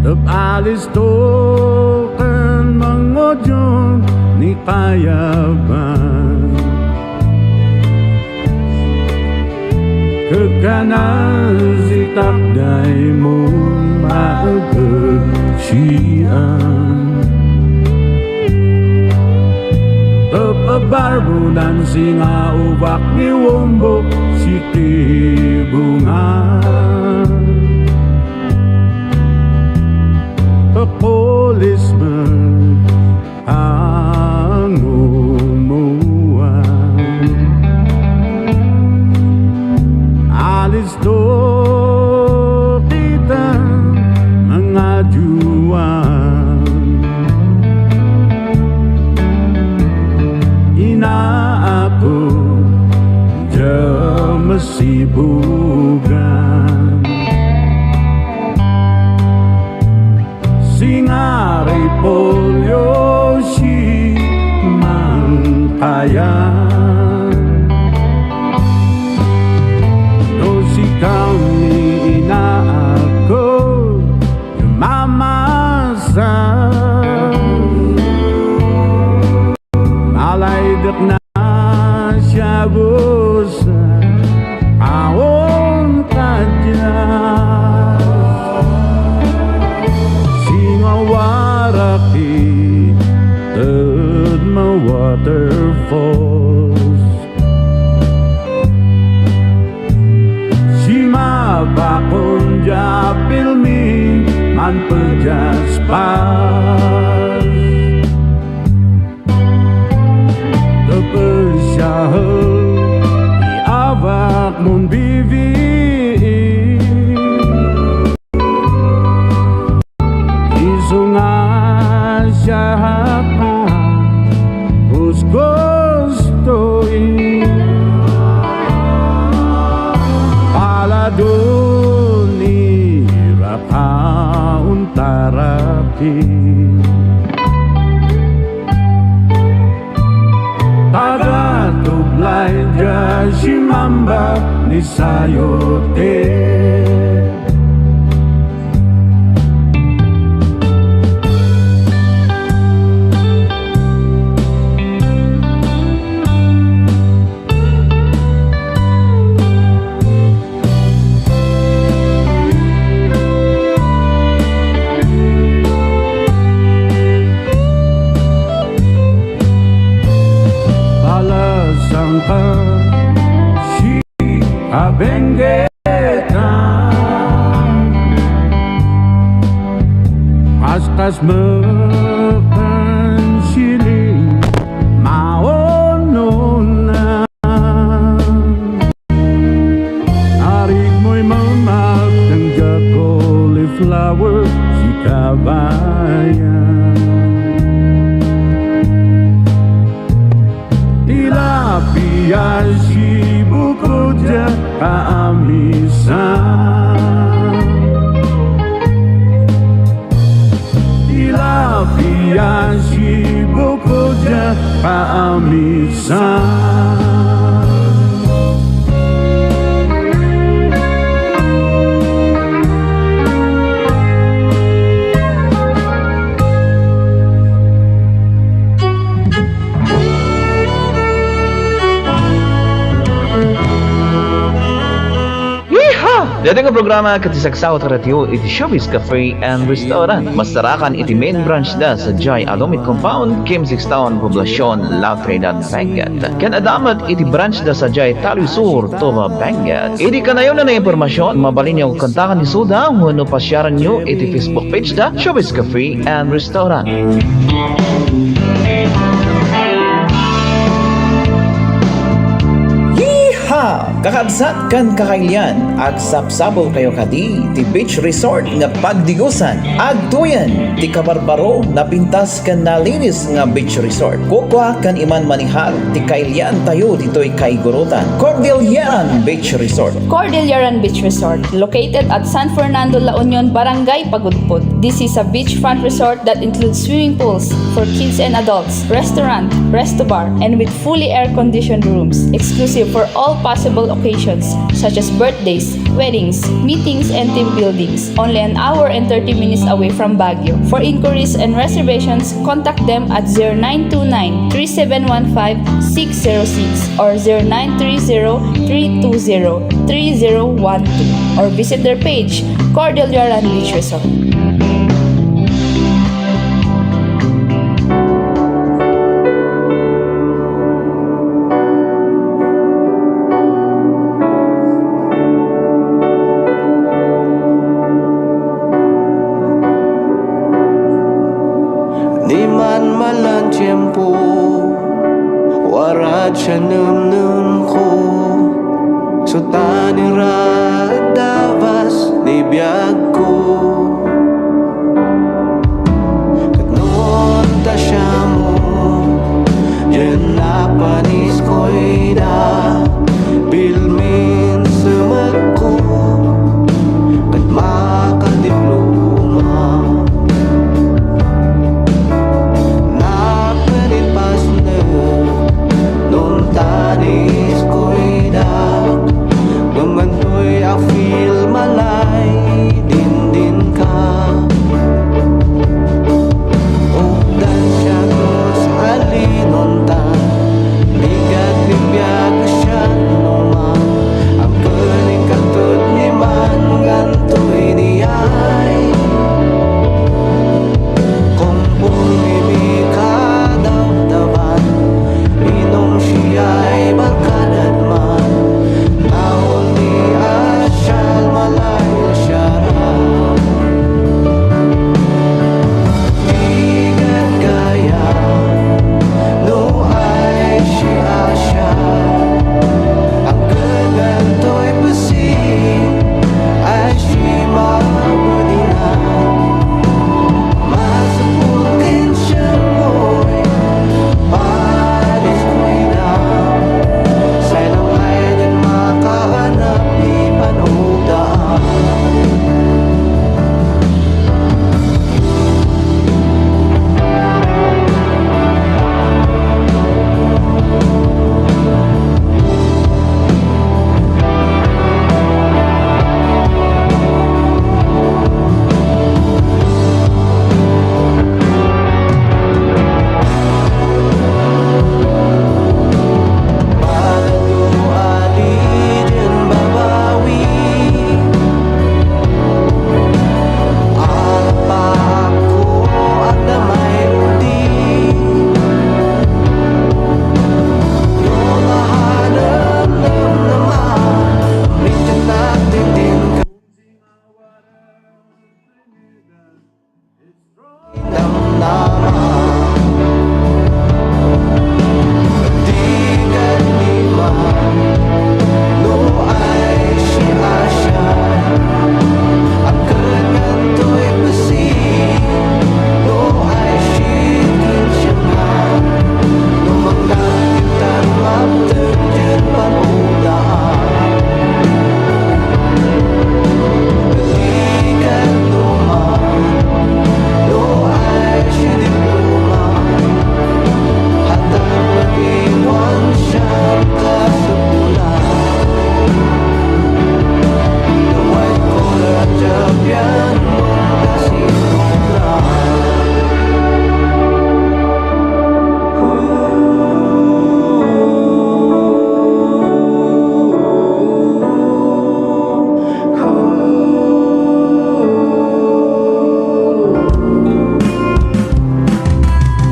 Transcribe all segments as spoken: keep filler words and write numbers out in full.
Tep alisto ken mangudiom ni kayaban. Kekkanas itak daymo maegesian. Tep barbunan singa ubak ni umbok siti bunga. Pakulis met angumuan. Alisto kita mangaduan. Inaako, dia masibugan. Singa repolyo, simangkayan. No sikami, inaako, mamasa. Alaydek na siya busa, awan kadias. Singa waraki, ted ma waterfalls. Simabakon dia pilmi, manpedias pas. Tepes siya, iabak mon bibi. Isu nga siak a kuskustoy. Paladun irak a untaraki. Taga Tublay dia simamba ni sayote. Balasangka, si kabenggetan. Kaskas mekan siling maunona. Arik moy mamak, tengga cauliflower, si kabayan. Tilapia, sibuko dia kaamisan. Tilapia, sibuko dia kaamisan. Yeehaw! Daytoy nga programa ket ti sagsao ti radio iti Showbiz Cafe and Restaurant. Masarakan iti main branch da sadiay Alumit Compound, Kim Six Town, Poblacion, La Trinidad, Benguet. Ken adda met iti branch da sadiay Taloy Sur, Toba, Benguet. Iti kanayon a nainformasion, mabalinyo kontaken isuda wenno pasiarenyo iti Facebook page da, Showbiz Cafe and Restaurant. Yeehaw! Kakabsat ken kakailian, agsapsapulkayo kadi ti beach resort nga pagdigusan. Agtuyen ti kabarbaro, napintas ken nalinis nga beach resort. Kukua ken imanmanihar ti kailiantayo ditoy kaigurutan. Cordilleran Beach Resort. Cordilleran Beach Resort, located at San Fernando, La Union, Barangay Pagudpud. This is a beachfront resort that includes swimming pools for kids and adults, restaurant, resto bar, and with fully air-conditioned rooms, exclusive for all possible occasions such as birthdays, weddings, meetings, and team buildings. Only an hour and thirty minutes away from Baguio. For inquiries and reservations, contact them at zero nine two nine, three seven one five, six zero six or zero nine three zero, three two zero, three zero one two, or visit their page, Cordillera Beach Resort. Ni manmalan tiempo, warat siya nemnemko. Sutani ra davas ni biagko. Ket no ta siamo, diyan napanis koy da, bilmin semekko, ket makadiploma. Napenit pasnek, no ta ni iskoydak, ngem antoy a feel malay, dindi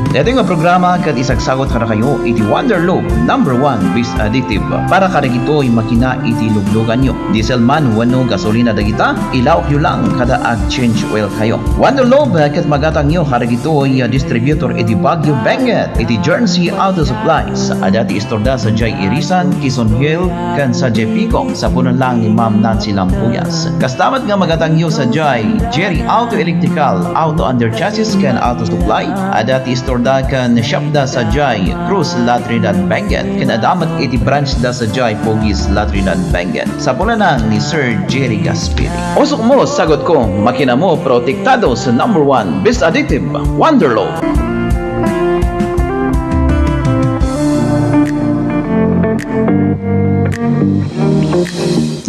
Daytoy nga programa ket isagsagut kadakayo iti Wonderloaf number one Best Additive para kadagitoy makina iti lugluganyo. Diesel man wenno gasolina dagita, ilaokyo lang kada ag-change oil kayo. Wonderloaf ket magatangyo kadagitoy a distributor iti Baguio, Benguet, iti Journey Auto Supplies. Adda ti istorda sadiay Irisan, Quezon Hill, ken sadiay Pico, sapunen lang ni Ma'am Nancy Lampuyas. Kasta met nga magatangyo sadiay Jerry Auto Electrical, Auto Under Chassis, ken Auto Supply. Adda ti istorda ken shopda sadiay Cruz, La Trinidad, Benguet, ken adda met iti branchda sadiay Pogues, La Trinidad, Benguet. Sapunen lang ni Sir Jerry Gasperi. Usokmo, sagutko, makinamo, protektado sa number one Best Additive, Wonderloaf.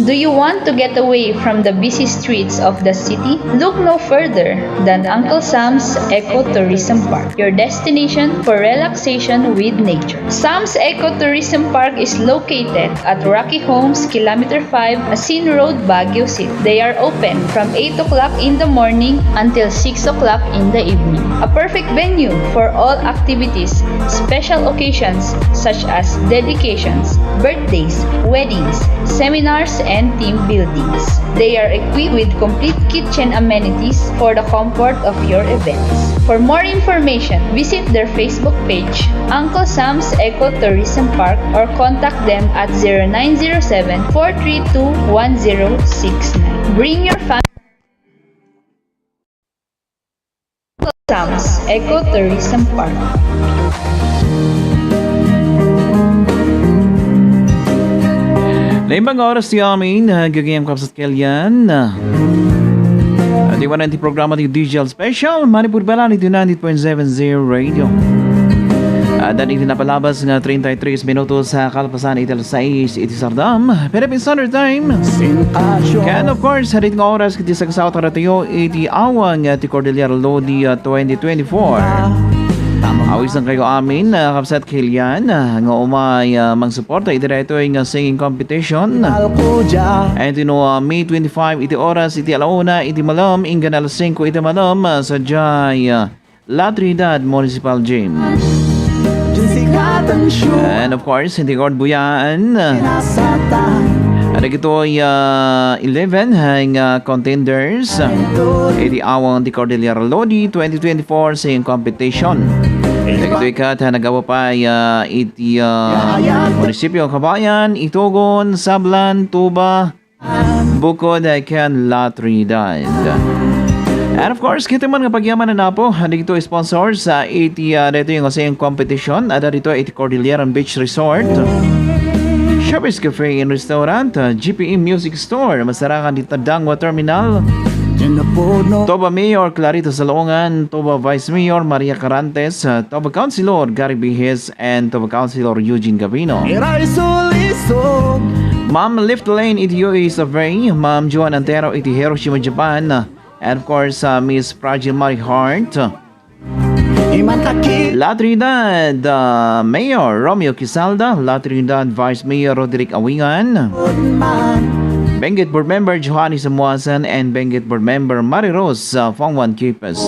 Do you want to get away from the busy streets of the city? Look no further than Uncle Sam's Eco Tourism Park, your destination for relaxation with nature. Sam's Eco Tourism Park is located at Rocky Homes, Kilometer five, Asin Road, Baguio City. They are open from eight o'clock in the morning until six o'clock in the evening. A perfect venue for all activities, special occasions such as dedications, birthdays, weddings, seminars, and team buildings. They are equipped with complete kitchen amenities for the comfort of your events. For more information, visit their Facebook page, Uncle Sam's Eco Tourism Park, or contact them at zero nine zero seven, four three two, one zero six nine. Bring your family. Sam's Eco Tourism Park. Naimbag nga oras ti amin, ah, gagayam, kabsat, kalian. Ah, ti wanan ti programa ti D J L Special, Manipur Balan, iti ninety point seven Zero Radio. Adda iti napalabas nga treinta y tres minutos sa kalpasan iti alas sais iti sardam, Philippine Standard Time. And of course, hadit nga oras iti sagsao tayo iti awang ti Cordillera Lodi, ah, twenty twenty-four. Awisan kayo amin, ah, kabsat, kalian, ah, nga umay, ah, mangsuporta iti daytoy nga singing competition. And you know, ah, May twenty-five iti oras iti alauna iti malem, inggan alas singko iti malem, ah, sadiay, ah, La Trinidad Municipal Gym. And of course, hindi ko buyaan. Dagitoy, ah, eleven nga contenders, ah, iti awang ti Cordillera Lodi twenty twenty-four singing competition. Dagitoy ket, ah, nagawa pa, ah, iti, ah, munisipyo Kabayan, Itogon, Sablan, Tuba, Bukod, ah, ken La Trinidad. And of course, kita man nga pagyaman na po, dagito sponsors sa iti, ah, dito yung singing competition, adda dito iti Cordilleran Beach Resort, Showbiz Cafe and Restaurant, ah, G P E Music Store, Masarakan di Tadangwa Terminal, Toba Mayor Clarito Salongan, Toba Vice Mayor Maria Carantes, ah, Toba Councilor Gary Bihes, and Toba Councilor Eugene Gavino. Ma'am Lift Lane iti U A Survey, Ma'am Joan Antero iti Hiroshima, Japan, and of course, uh, Miss Fragile Mary Hart. La Trinidad, uh, Mayor Romeo Quizalda, La Trinidad Vice Mayor Roderick Awingan, Benguet Board Member Johannes Amuasan, and Benguet Board Member Marie Rose, uh, Fongwan Kipes.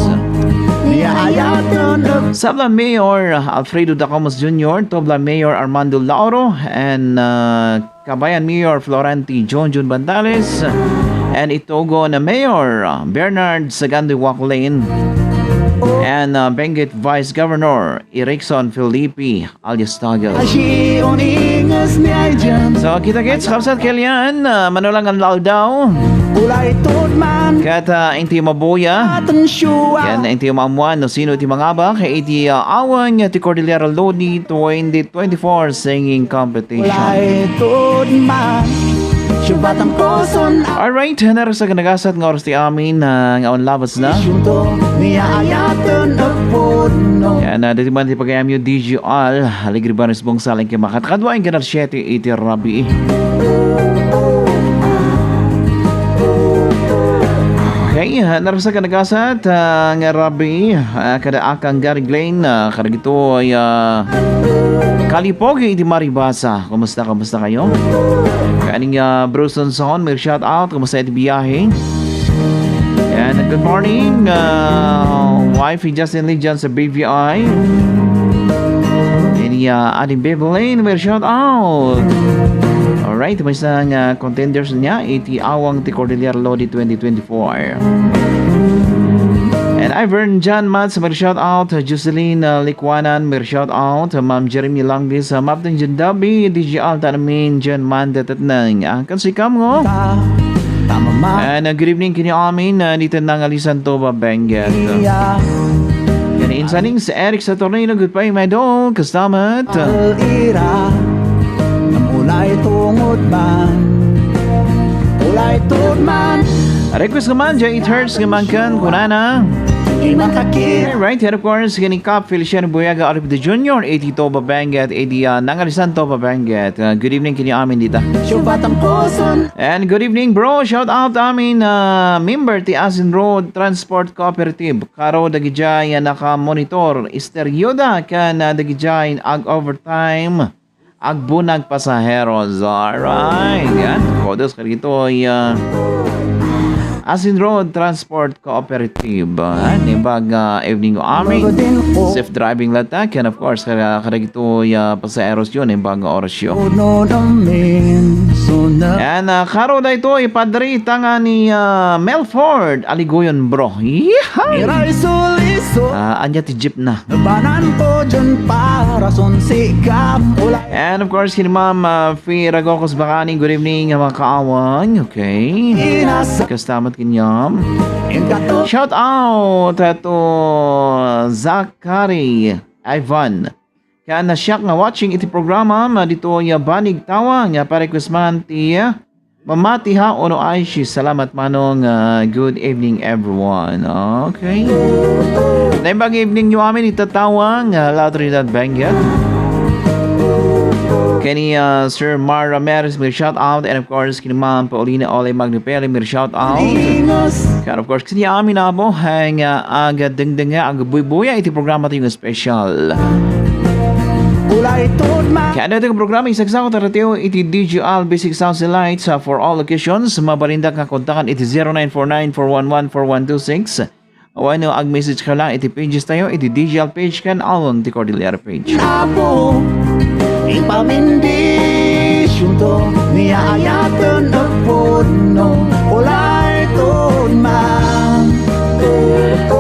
Sablan Mayor Alfredo Dacamas Junior, Toblan Mayor Armando Lauro, and, uh, Kabayan Mayor Florante Jonjon Bantales, and Itogon Mayor Bernard Sagando Waklin, and, uh, Benguet Vice Governor Erickson Felipe alias Tagel. So, kita-kits, kabsat, kalian, uh, mano lang ang aldaw. Ket, uh, inti mabuya. Yan, inti maamuan no sino ti mangabak iti, uh, awang ti Cordillera Lodi twenty twenty-four Singing Competition. Alright, naragsak a nagasat nga oras ti amin, ah, nga awan labasna. Yan, ah, dati man ti pagayamyo, D J Al, Alegre Banes Bungsal, ang kimakat. Kadwa ang ganal siete iti rabii. Okay, ah, naragsak a nagasat, ah, nga rabii, ah, kada akang Gary Glenn, ah, kada gitoy, ah, Kalipogi iti Maribasa. Kumusta, kumusta kayo? Kaning, ah, Bruce Sonson, may shout out. Kumusta iti biyahe? Yan, good morning. Ah, Hi, Justin Lee dyan sa B V I. Ini, ah, Aling Bebelin, may shout out. Alright, may isang, ah, contenders niya, iti Awang ti Cordillera Lodi twenty twenty-four. And Ivern John Mats, may shout out. Jocelyn, ah, Likwanan, may shout out. Ma'am Jeremy Langlis, ah, Mapteng John Dabi, D J Alta Amin, John Manda Tatnang. Ah, kan si Kamngo. And, uh, good evening, kini amin, uh, dito na nga Lisanto, Babengget. Kani insaning si Eric Saturnino, goodbye, my doll, kastamat. Al-ira, namulay tungod man, ulay tungod man. Request naman, Jay It Hurts, naman kan, kunana. Iman kakira. Right here, of course, kini Cap Feliciano Buyaga, Arif the Junior, eighty-two, Babengget, eighty, uh, Nangalisanto, Babengget. Uh, good evening, kini amin dita. Siubat ang puson. And good evening, bro. Shout out amin, uh, member ti Asin Road Transport Cooperative. Karo dagijay, uh, naka-monitor. Esteryoda kan, uh, dagijay ag-overtime. Agbunag pasaheros. Alright. Yan. Kudos kadagitoy, uh, Asin Road Transport Cooperative. Uh, naimbag, uh, evening amin. Safe driving latta. And of course, kada, kadagitoy, uh, pasaheros yun. Naimbag nga oras yun. Yan, uh, karo daytoy, Padre, tanga ni, uh, Melford Aligoyon, bro. Yeehaw! Ah, anya ti jeep na. Banan ko dyan para son sikap. And of course, kini Ma'am, ah, Faye Ragocos Bacani, good evening, ah, mga kaawang. Okay. Kastamat kaniam. Shout out, ah, to Zachary Ivan. Kaya na siya nga watching iti programa, ma, dito ya banig tawa, nga pa-request man ti, ah, Mamati ha, ono ay si salamat manong, ah, good evening everyone. Okay. Naimbag evening nyo amin itatawang, ah, La Trinidad Benguet. Kani, ah, Sir Mar Ramirez, may shout out, and of course, kini Ma'am Paulina Ole Magnipeli, may shout out. And of course, kini amin abo, hang, ah, aga dengdeng nga, aga buybuya, iti programa tayo special. Kaya dito ang programa, isagsaw ta ratio iti D J L Basic Sounds and Lights, ah, for all occasions. Mabalinda ka kontakan iti zero nine four nine four one one four one two six. Wenno ag-message ka lang iti pages tayo, iti D J L page kan Awang ti Cordillera page. Apo, ipamindisyon to, niya ayaten agpudno, ulay to man.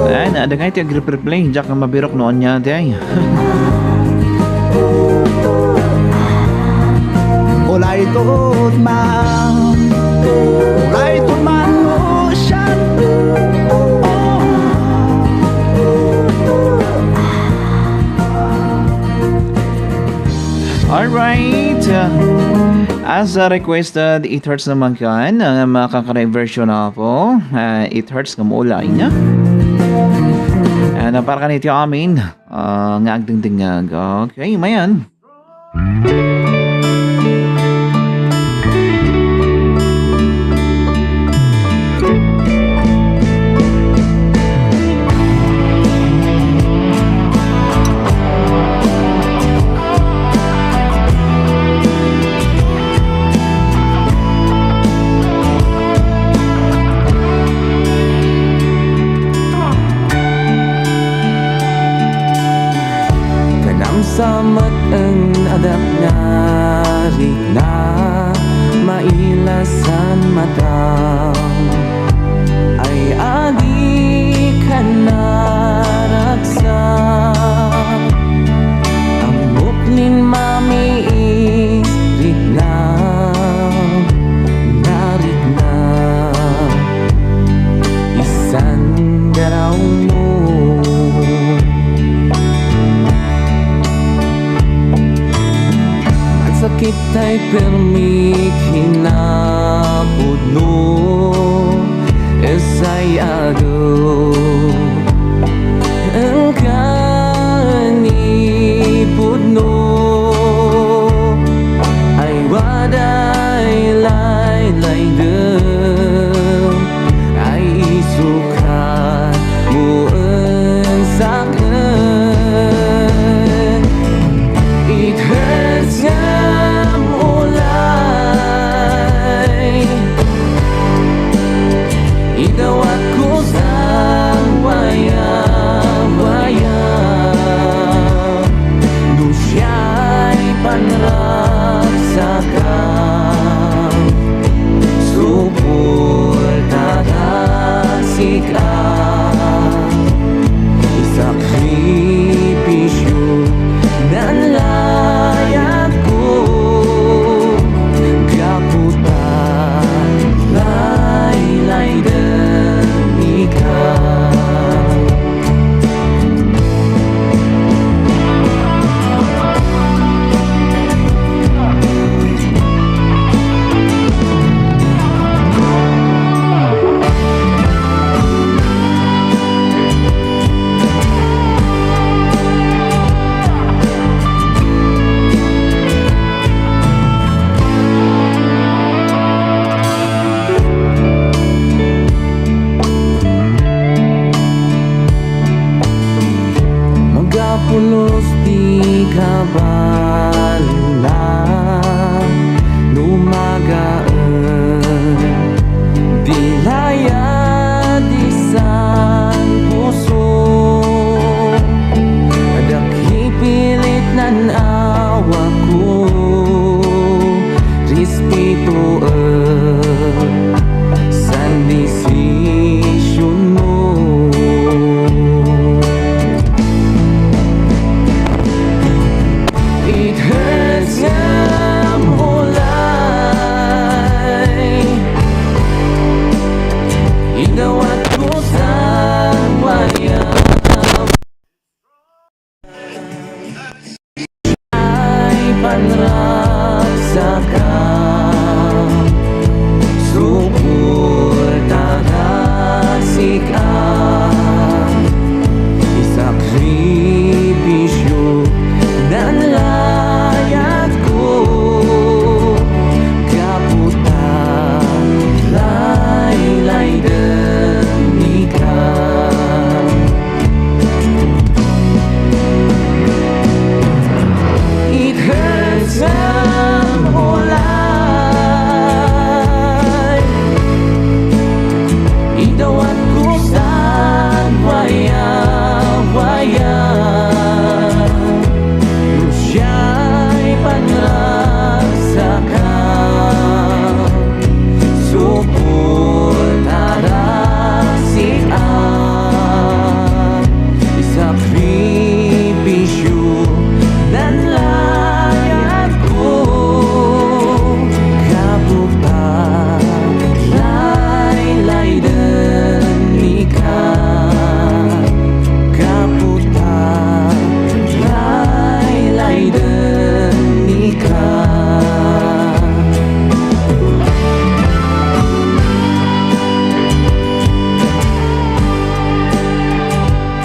Ay, naada nga iti agreplay, diak nga mabirok no anya, di ay. Ulay to man, ulay to man, oh, siya. Alright. As, uh, requested, It Hurts naman kan, uh, makakara version na po. Uh, It Hurts nga maulay niya. And, uh, para kanito amin, uh, nga agdingdingag. Okay, mayan. Kanam sa met-en a daknarik na mailasan mata. Ay adi ka naragsak, ammok nin mamiis, rikna, narikna, isan darawmo. Agsakit tay permi kinapudno, esay adu. Engka ni pudno, ay waday laylaydem, ay isukat mo en saken. It hurts ngem ulay, idawat ko sa Pulos ti kabalona, lumagaen, dilaya ti sanpuso, dakpilit nan-awakko, respetoen san desisionmo. It hurts ngem ulay, idawatko san wayam. Ay panragsaka, suportaka sika, isakripisyo nan layatko, gapu ta laylayden ika. It hurts ngem ulay, idawatko san wayawaya. No siay panragsaka, suportaka sika, isakripisyo nan layatko, gapu ta laylayden ika, gapu ta laylayden ika.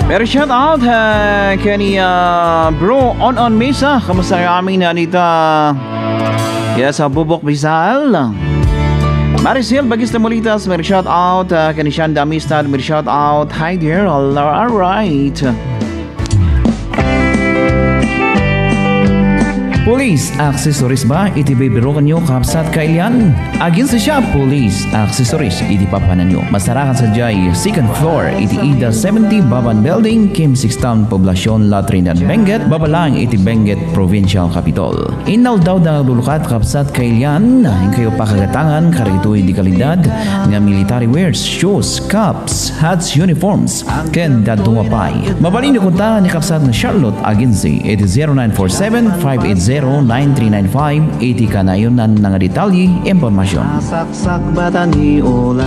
Pero shout out, ah, kani, ah, Bro On On Mesa. Kamusta kayo amin, ah, dita? Yes, sa Bubok Bisal. Maricel Bagista Molitas, may shout out, ah, kani Shanda Amistad, may shout out. Hi there, all, all right. Police accessories ba iti bibirukanyo, kabsat, kailian? Aginsa siya, Police accessories iti papananyo. Masarakan sadiay second floor iti Ida seventy Baban Building, Kim Six Town, Poblacion, La Trinidad, Benguet, baba lang iti Benguet Provincial Capitol. Inaldaw da nga lulukat, kabsat, kailian, inkayo pakagatangan kadagitoy di kalidad nga military wears, shoes, caps, hats, uniforms, ken dadduma pay. Mabalinyo kunta ni kabsat nga Charlotte Agency iti zero nine four seven, five eight zero, nine three nine five iti kanayonan nga detalye, impormasyon. Sakbatan ni Ola.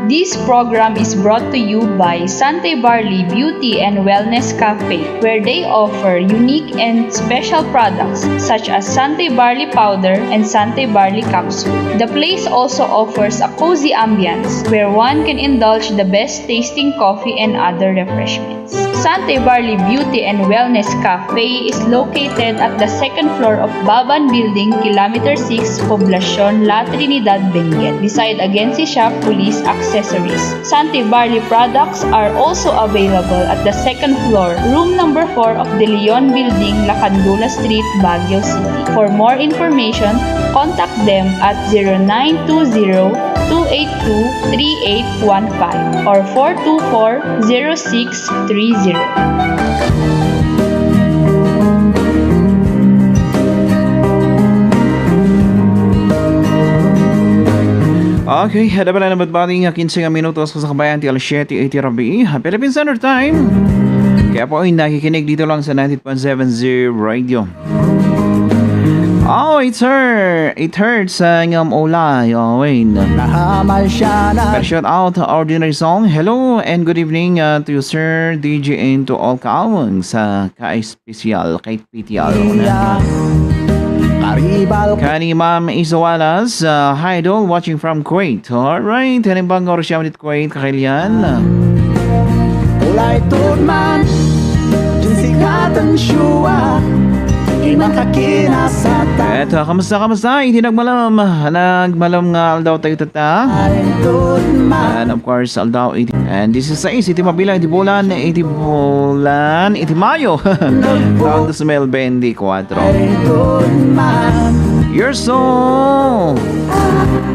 This program is brought to you by Sante Barley Beauty and Wellness Cafe, where they offer unique and special products such as Sante Barley Powder and Sante Barley Capsule. The place also offers a cozy ambience where one can indulge the best tasting coffee and other refreshments. Sante Barley Beauty and Wellness Cafe is located at the second floor of Baban Building, Kilometer six, Poblacion, La Trinidad, Benguet, beside Agency Shop Police Accessories. Sante Barley products are also available at the second floor, room number four of De Leon Building, Lacandula Street, Baguio City. For more information, contact them at zero nine two zero, two eight two, three eight one five or four two four, zero six three zero. Okay, ada pala naman ba nga kinse nga minutos sa kabayan ti alas siyete iti rabii, Philippine Standard Time. Kaya po ay nakikinig dito lang sa ninety point seven Zero Radio. Oh, it's her. It hurts, uh, ngam ulay. Oh, wait. Nahamal siya na. Pero shout out, Ordinary Song. Hello and good evening, uh, to you, Sir D J, and to all kaawang sa ka-espesyal kay P T R. Karibal. Kani Ma'am Isawalas, uh, hi, Idol, watching from Kuwait. All right, haning bang oras siya Kuwait, kakailan? Ulay tudman, din sikatan siwa. Eto, kamusta, kamusta? Iti nagmalem, nagmalem nga aldaw tayo tatta. And of course, aldaw iti, and this is Sais, iti mabilang, iti bulan, iti bulan, iti Mayo. Taon dos mil benti kuatro. You're so,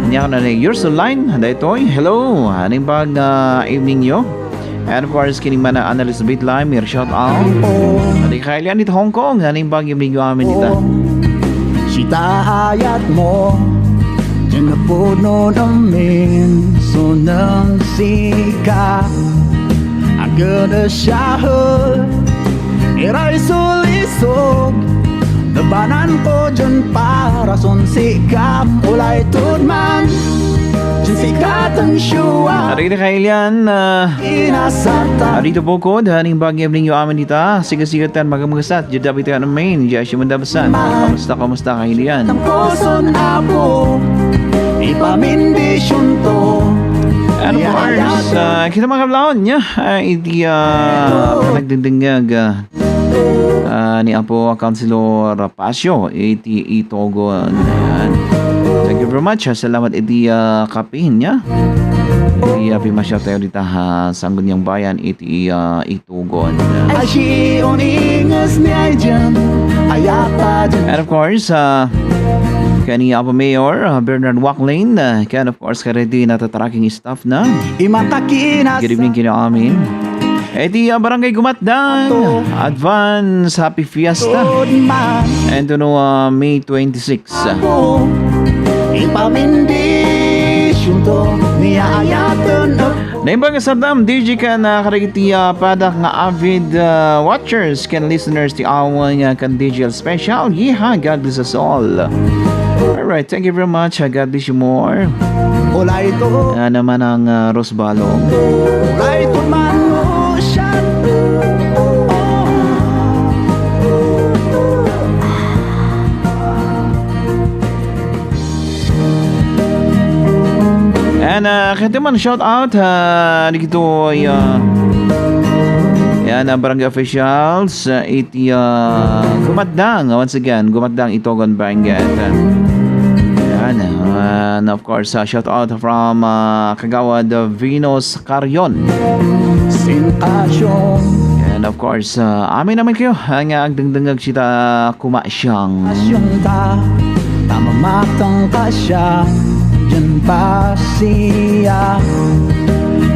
niya na ni, you're so line, daytoy. Hello, haning bag, ah, evening yo. And of course, kini man a Annalise Bitlam, your shout out. Adi kay Lian iti Hong Kong, haning bag evening yo amin ita. Sitaayat mo, diyan na puno namin, sunang sika. Agana siya, iray sulisog, nabanan ko diyan para son sika, ulay tudman, diyan sika tan siya. Adi kay Lian, ah, Inasata. Adito bukod, haning bag evening yo amin ita. Sige, sige, tan magamagasak. Jud dapita ano main. Judda Basan. Kamusta, kamusta ka, Ilian? Ang puson apo, ipamindisyon to. And of course, ah, kita mga kablaon niya, ah, iti, ah, nagdingdingag, ah, ah, ni Apo Councilor Rapacio, iti Itogon. Ayan. Thank you very much. Ah, salamat iti, ah, kapin niya. Iti, ah, pimasyal tayo dita ha Sangguniang Bayan, iti, ah, Itogon. Ay, si Oningas ni Aijan, ayata dyan. And of course, ah, kani Apo Mayor, ah, Bernard Wacklin, ah, and of course, kadi natatraking staff na. Imakakina. Good evening kini amin. Iti, ah, Barangay Gumatdang, advance happy fiesta. Good man. And to know, ah, May twenty-six. Ako, ipamindisyon to, niyaayatan ako. Naimbag nga sardam, D J ken, ah, kadagiti, ah, padak nga avid, ah, watchers ken listeners ti awang, ah, ken D J L Special. Yeehaw, God bless us all. Alright, thank you very much. Ah, God bless you more. Ulay to. Ah, naman ang, ah, Rose Balong. Ulay to man, oh, siya. And, uh, kaya man shout out, uh, dito, uh, yan, uh, barangay officials, uh, iti, uh, Gumatdang, once again, Gumatdang, Itogon, Benguet. Yan, uh, and of course, uh, shout out from, uh, Kagawad, uh, Venus Carion. Sin passion. And of course, uh, amin naman kayo, ang, uh, agdengdengag sita kumasyang. Passion ta, tamamatang ka siya, dyan pa siya.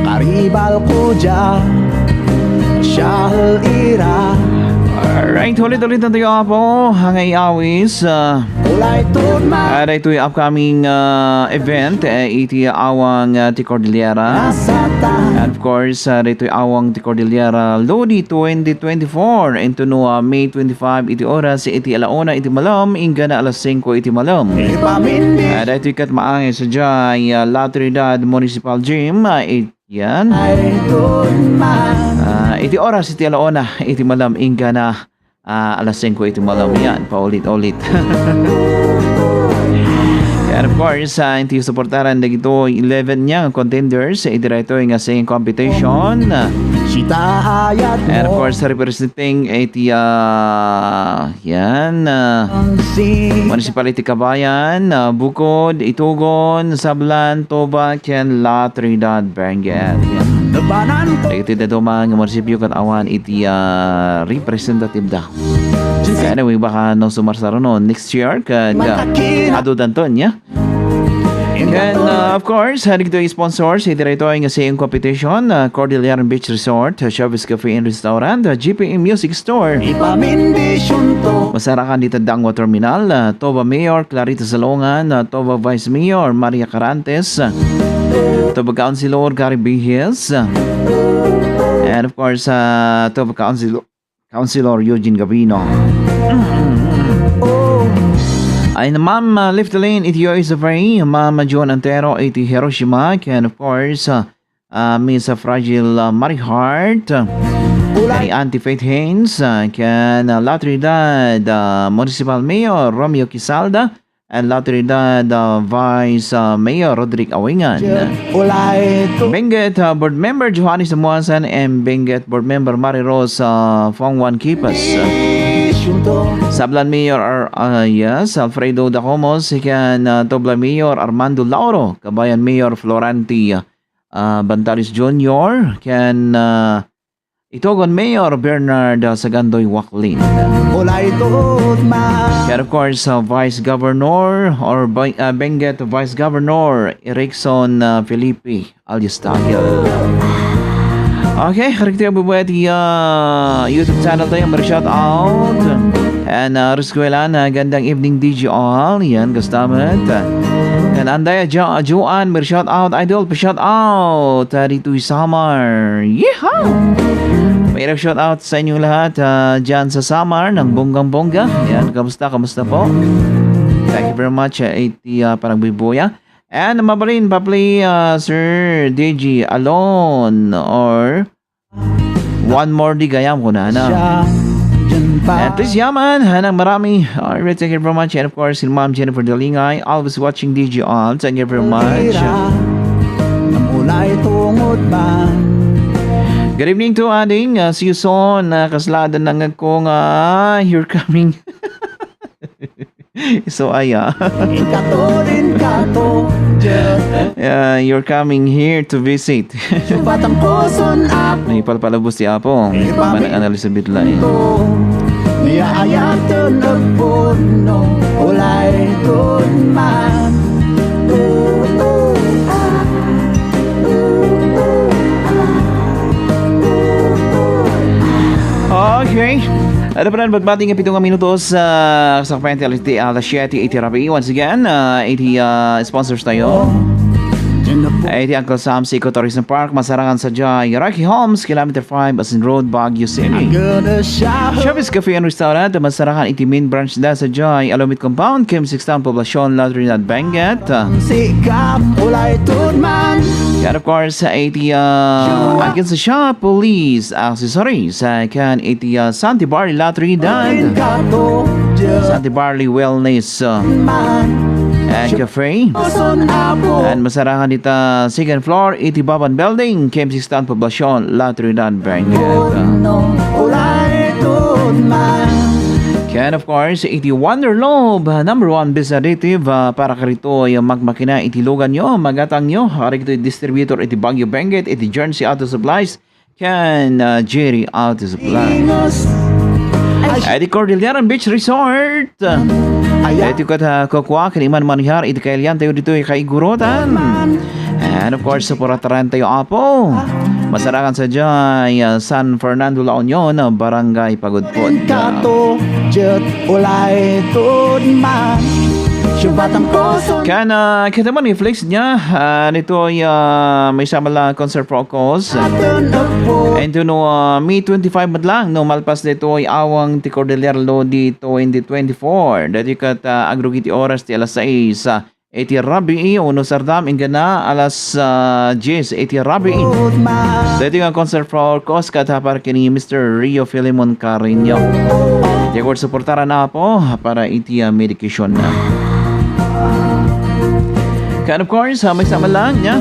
Karibal ko dyan, siya ira. Alright, ulit-ulit na tayo, Apo. Hangay awis, uh, Ulay tudman. Ah, daytoy upcoming, ah, event, eh, iti awang, ah, ti Cordillera. And of course, ah, daytoy awang ti Cordillera, Lodi twenty twenty-four, into no, ah, May twenty-five, iti oras, iti alauna iti malam, inggana alas singko iti malam. Ipamindi. Ah, daytoy ket maangay sadiay, ah, La Trinidad Municipal Gym, ah, it-, yan. Ay tudman. Ah, iti oras, iti alauna iti malam, inggana ah, alas singko iti malam yan, paulit-ulit. And of course, ah, iti suportaran dagito eleven niya nga contenders iti daytoy nga singing competition. Sitaayat mo. And of course, representing iti, ah, yan, ah, Municipality Kabayan, ah, Bukod, Itogon, Sablan, Toba, ken La Trinidad, Benguet. Yan. Nabanan ko. Dagiti dadduma nga munisipyo ket awan iti, ah, representative da. Anyway, baka no sumarsaruno next year, kag, ah, adu danton, ya? And, uh, of course, dagitoy sponsors iti daytoy nga singing competition, uh, Cordilleran Beach Resort, uh, Chavez Cafe and Restaurant, uh, G P M Music Store. Ipamindisyon to. Masarakan dita Dangwa Terminal, uh, Toba Mayor Clarita Salongan, uh, Toba Vice Mayor Maria Carantes, uh, Toba Councilor Gary Bihes, uh, and of course, uh, Toba Council Councilor Eugene Gabino. Ay, Ma'am, uh, Leftalin iti U S of A, Ma'am Joan Antero iti Hiroshima, and of course, uh, uh, Miss Fragile, uh, Mary Hart, uh, kay Auntie Faith Haynes, uh, ken, uh, La Trinidad, uh, Municipal Mayor Romeo Quizalda, and La Trinidad, uh, Vice, uh, Mayor Roderick Awingan. Ulay to. Benguet, uh, Board Member Johannes Amuasan and Benguet Board Member Mary Rose, uh, Fongwan Kipas. Sablan Mayor Ar-, ah, yes, Alfredo Dacomos, ken, ah, Tubla Mayor Armando Lauro, Kabayan Mayor Florante, ah, Bantalis Junior, ken, ah, Itogon Mayor Bernard, ah, Sagandoy Waklin. Ulay tuod man. Ken of course, ah, Vice Governor or Bi-, ah, Benguet Vice Governor Erickson, ah, Felipe alias Tagil. Okay, karikti ang bubuhay ti, ah, YouTube channel tayo. Mari shout out. And, ah, Riskuela na gandang evening D J all. Yan, gusto met. And Anday, Adjo-, Adjoan, mari shout out. Idol, pa shout out. Ah, dito Samar. Yeehaw! May shout out sa inyong lahat, ah, dyan sa Samar ng bonggang-bongga. Yan, kamusta, kamusta po? Thank you very much, ah, iti, ah, panagbibuya. And mabalin, pa-play, ah, Sir D J alone or one more di gayam ko na, na. And please yaman, hanang marami. All right, thank you very much. And of course, si Ma'am Jennifer Dalingay, always watching D J all. Thank you very much. Namulay tungod man. Good evening to Ading, uh, see you soon. Uh, kasladan ng ko nga, you're coming. So, aya. Inkato din kato, Diyos. Uh, you're coming here to visit. Subat ang puson ako. Naipalpalabos ti Apo. Manang Ana Elizabeth lain. Niya ayat ang nagpuno, ulay tun man. Okay. Ada pa rin, pagbati nga pito nga minutos, ah, sa kapente, alas, alas siete iti rabii. Once again, ah, iti, ah, sponsors tayo. Ay, iti Uncle Sam's Ecotourism Park, masarangan sadiay Rocky Homes, Kilometer five, Asin Road, Baguio City. Shoppies Cafe and Restaurant, masarangan iti main branch da sadiay Alumiit Compound, Kim Six Town, Poblacion, La Trinidad, Benguet. Sikap, ulay tun man. And of course, iti, ah, Agency Shop, Police Accessories, ah, ken iti, ah, Santi Barley La Trinidad. Santi Barley Wellness, ah, and Cafe. And masarangan ita second floor, iti Baban Building, Kim Six Town, Poblacion, La Trinidad, Benguet. Ken, of course, iti Wonder Lobe, number one best additive, ah, para karito ay magmakina iti luganyo, magatangyo, ari ito distributor iti Baguio, Benguet, iti Jersey Auto Supplies, ken, ah, Jerry Auto Supply. Ay, di Cordillera Beach Resort. Ay, di kat, ah, kukua, ken iman manihar, iti kailian tayo dito, kaigurutan. And of course, supportaran tayo, Apo. Masarakan sadiay, ah, San Fernando, La Union, ah, Barangay Pagudpud. Kato, jet, ulay, tun man. Subat ang puson. Ken, ah, kita man, i-flex niya, ah, dito ay, ah, may sama lang concert for cause. And to no, ah, May twenty-five met lang, no, malpas dito ay awang ti Cordillera Lodi twenty twenty-four. Dati kat, ah, agrugi ti oras ti alas sais, ah, iti rabii, uno sardam, inggana alas, ah, dies iti rabii. Dati nga concert for cause kat hapar kini Mister Rio Filemon Carreño. Ti kort suportaran na po para iti, ah, medication na. And of course, ah, may sama lang, ya.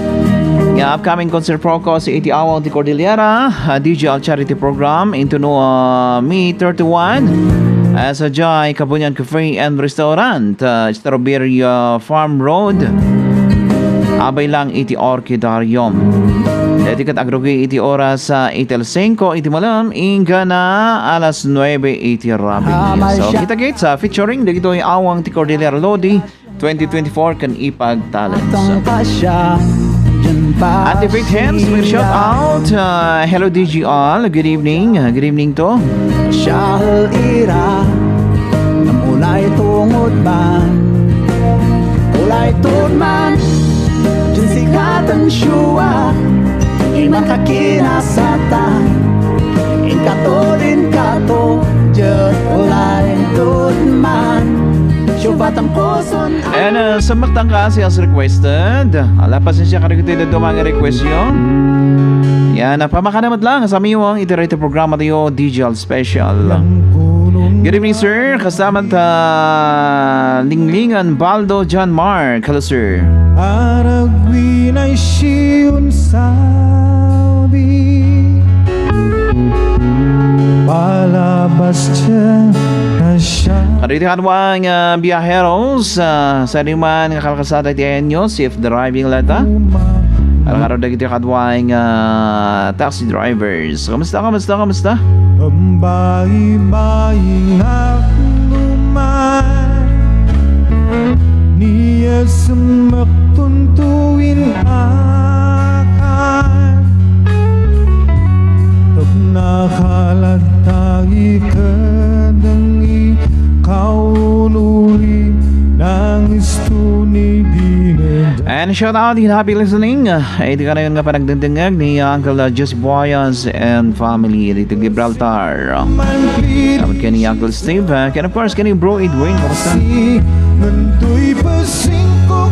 Nga upcoming concert for cause iti awang ti Cordillera, ah, D J Charity Program, into no, ah, May thirty-one. Ah, sadiay Kabunian Cafe and Restaurant, ah, Strawberry, ah, Farm Road. Abay lang iti Orchidarium. Dati kat agrugi iti oras, ah, iti alas singko iti malam, inggana alas nuebe iti rabii. So, kita-kits, ah, featuring dagitoy awang ti Cordillera Lodi, twenty twenty-four ken Ipag Talents. Ate Faith Hems, may shout out. Uh, hello, D G all. Good evening. Uh, good evening to. Siya ira, namulay tungod man. Ulay tun man, din sikatan siya. Iman ka kinasatan. Inkato din kato, jet ulay tun man. Subat ang puson. And, uh, sa Magtangka, as requested. Ala, pasensya ka rin ito, ito mga request nyo. Yan, uh, pamakanamat lang sa aming iti radio programa tayo, D J Special. Good evening, sir. Kasama ta Linglingan Baldo John Mark. Hello, sir. Aragwinay Sion sabi, palabas dyan. Iti kadua nga biaheros, ah, sa diman nga kalkalsada iti ayanyo, safe driving latta. Aruaro dagiti kadua nga taxi drivers. Kamusta, kamusta, kamusta? Pambayi-bayi nga numan, niya sumakton tuwin akan. Tapno nakalatta ikadang ikaw nuri nang istu ni dinedang. And shout out in happy listening. Iti kanayon nga panagdengdengngeg ni Uncle, uh, Joseph Boyans and family dito Gibraltar. Salamat kay ni Uncle Steve, uh, and of course kay ni Bro Edwin. Kamusta?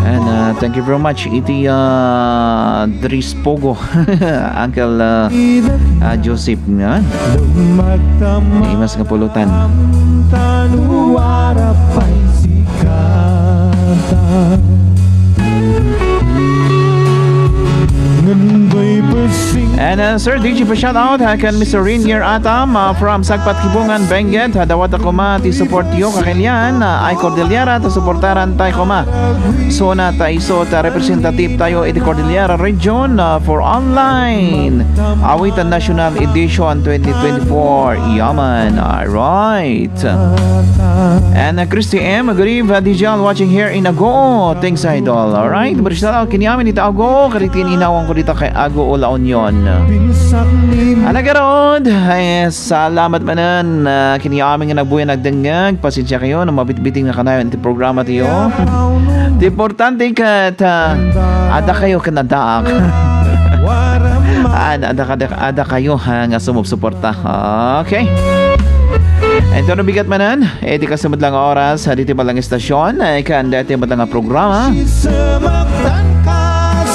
And, uh, thank you very much iti, uh, Dris Pogo, Uncle, uh, uh, Joseph nga. Imas nga pulutan. And, uh, Sir D J, pa shout out, ha, kan Mister Rainier Atam, uh, from Sagpat Kibungan, Benguet. Ha, dawat ako ma ti support yo, kakilian, uh, ay Cordillera, ta supportaran tayo kuma. So na ta iso ta representative tayo iti Cordillera Region, uh, for online Awitan National Edition twenty twenty-four. Yaman, alright. And, uh, Christy M, good eve, uh, D J Al watching here in Agoo. Thanks, idol. Alright, bari shout out kini amin ita Agoo, kadagiti inawang ko dita kay Agoo, La Union. Anagarod, ay, salamat manen, uh, kini amin nga nagbuya nagdengngeg. Pasensia kayo, no mabitbiting na kanayon iti programa tayo. Ti importante ket, uh, ada kayo ken addaak. Ad-, ada, ada, ada kayo, ha, nga sumupsuporta. Okay. Ento no bigat manen, iti kasunod lang nga oras, ha, diti balang istasyon, eh, kan dati balang nga programa.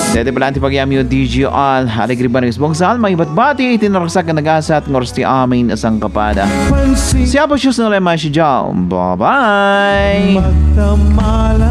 Dati balang ti pagyamyo, D J Al, Alegre Banis Bongsal, may batbati, iti naragsak nga nagasat, ngors ti amin, asang kapada. Siya po, Sius, no lema, si Jao. Bye-bye. Magdamala